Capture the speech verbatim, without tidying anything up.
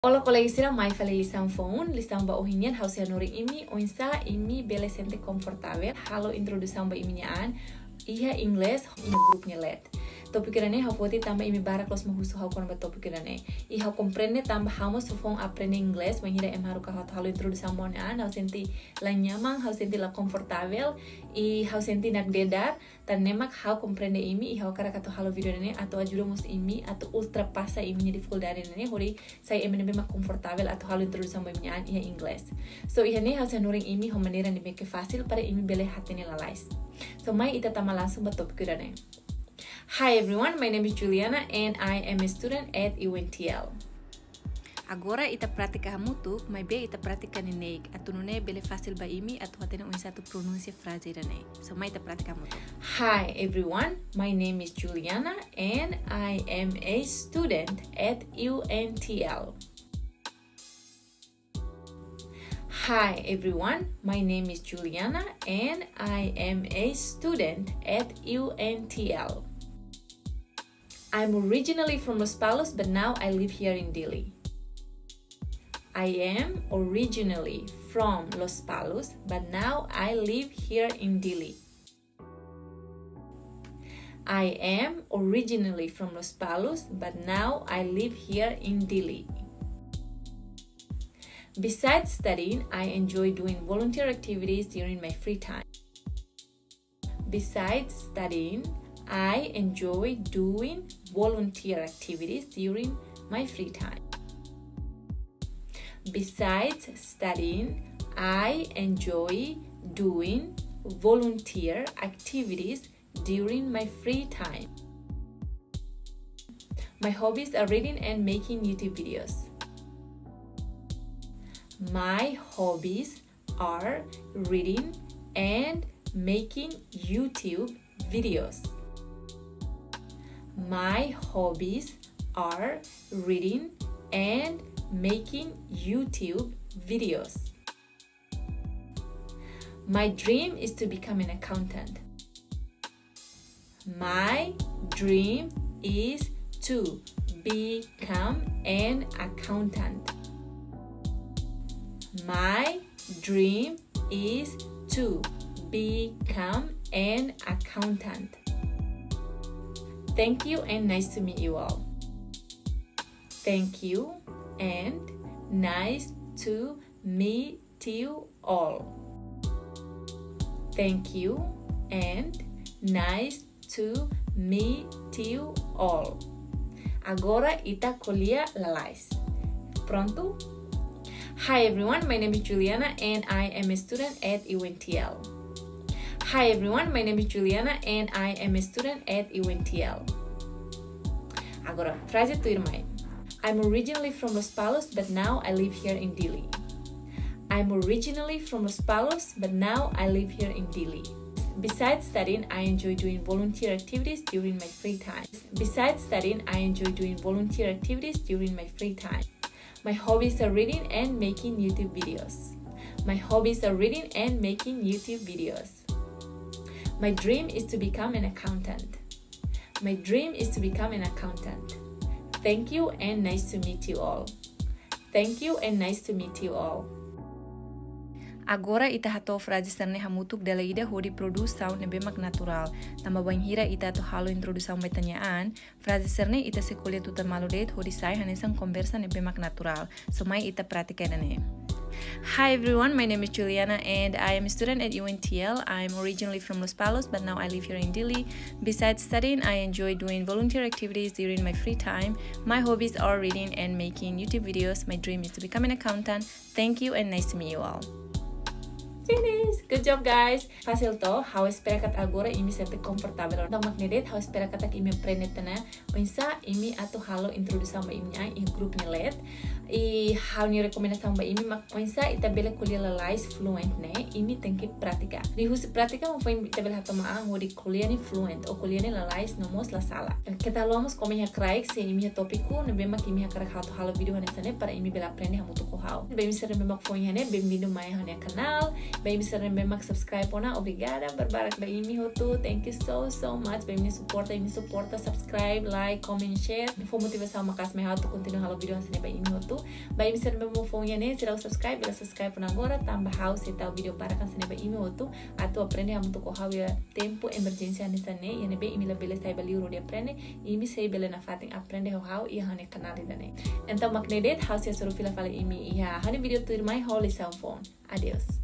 Olá, kolega sira, mai fali lisaun foun. Lisaun ba ohin nian ha'u sei hanorin imi oinsá imi bele sente konfortavel halo introdusaun ba imi-nia an iha inglés iha grupu nia leet. Tópiku ida-ne'e ha'u foti tanba imi barak loos mak husu ha'u kona-ba tópiku ida-ne'e. I ha'u komprende tanba ha'u mós fofoun aprende inglés, bainhira ema haruka ha'u atu halo introdusaun ba ha'u-nia an, ha'u sente la nyaman, ha'u sente la konfortavel, i ha'u sente nakdedar. Tan ne'e mak ha'u komprende imi, i ha'u hakarak atu halo vídeo ne'e atu ajuda mós imi atu ultrapasa imi-nia difikuldade ne'e, hodi sai ema ne'ebé mak konfortavel atu halo introdusaun ba imi-nia an iha inglés. So, iha ne'e ha'u sei hanorin imi ho maneira ne'ebé ke fasil para imi bele hatene lalais. So, mai ita tama langsung ba tópiku ida-ne'e. Hi everyone, my name is Juliana and I am a student at U N T L. Agora ita pratika hamutuk, maibé ita pratika neineik, atu nune'e bele fasil ba imi atu hatene oinsá atu pronunsia fraze ida-ne'e. So, mai ita pratika hamutuk. Hi everyone, my name is Juliana and I am a student at U N T L. Hi everyone, my name is Juliana and I am a student at U N T L. I'm originally from Lospalos, but now I live here in Dili. I am originally from Lospalos, but now I live here in Dili. I am originally from Lospalos, but now I live here in Dili. Besides studying, I enjoy doing volunteer activities during my free time. Besides studying, I enjoy doing volunteer activities during my free time. Besides studying, I enjoy doing volunteer activities during my free time. My hobbies are reading and making YouTube videos. My hobbies are reading and making YouTube videos. My hobbies are reading and making YouTube videos. My dream is to become an accountant. My dream is to become an accountant. My dream is to become an accountant. Thank you and nice to meet you all. Thank you and nice to meet you all. Thank you and nice to meet you all. Agora ita ko'alia lalais. Prontu? Hi everyone, my name is Juliana and I am a student at U N T L. Hi everyone, my name is Juliana and I am a student at U N T L. Agora, fraze tuirmai. I'm originally from Lospalos, but now I live here in Dili. I'm originally from Lospalos, but now I live here in Dili. Besides studying, I enjoy doing volunteer activities during my free time. Besides studying, I enjoy doing volunteer activities during my free time. My hobbies are reading and making YouTube videos. My hobbies are reading and making YouTube videos. My dream is to become an accountant. My dream is to become an accountant. Thank you and nice to meet you all. Thank you and nice to meet you all. Agora ita hato'o fraze sira-ne'e hamutuk dala ida hodi prodús sound ne'ebé mak naturál. Tanba bainhira ita atu halo introdusaun ba ita-nia an, fraze sira-ne'e ita sei ko'alia tutan malu de'it hodi sai hanesan konversa ne'ebé mak naturál. So mai ita pratika ida-ne'e. Hi everyone, my name is Juliana and I am a student at U N T L. I am originally from Lospalos, but now I live here in Dili. Besides studying, I enjoy doing volunteer activities during my free time. My hobbies are reading and making YouTube videos. My dream is to become an accountant. Thank you and nice to meet you all. Finish! Good job, guys! Fasil to, ha'u espera katak agora imi sente konfortavel. Entaun mak ne'e de'it, ha'u espera katak imi aprende tiha ona oinsá imi atu halo introdusaun ba imi-nia an iha grupu nia leet. I ha'u-nia rekomendasaun ba imi mak oinsá ita bele ko'alia lalais fluent ne'e, imi tenke pratika. Liuhusi pratika mak foin ita bele hatama an hodi ko'alia ne'e fluent, ou ko'alia ne'e lalais no mós la sala. Keta haluha mós komen iha kraik se imi iha tópiku ne'ebé mak imi hakarak ha'u atu halo vídeo hanesan ne'e para imi bele aprende hamutuk ho ha'u. Ba imi sira ne'ebé mak foin iha ne'e, bem-vindo mai ha'u-nia kanál. Ba imi sira ne'ebé mak subscribe ona, obrigada barak-barak ba imi hotu. Thank you so, so much ba imi suporta, imi suporta, subscribe, like, comment, share. Fó motivasaun maka'as mai ha'u atu kontinua halo vídeo hanesan ne'e ba imi hotu. Ba imi sira ne'ebé mak foin iha ne'e, seidauk subscribe, bele subscribe ona agora, tanba ha'u sei tau vídeo barak hanesan ne'e ba imi hotu. Atu aprende hamutuk ho ha'u iha tempu emerjénsia hanesan ne'e, iha ne'ebé imi labele sai ba liur hodi aprende, imi sei bele nafatin aprende ho ha'u iha ha'u-nia kanál ida-ne'e. Entaun mak ne'e de'it, ha'u sei hasoru fila fali imi iha ha'u-nia vídeo tuirmai ho lisaun foun. Adeus.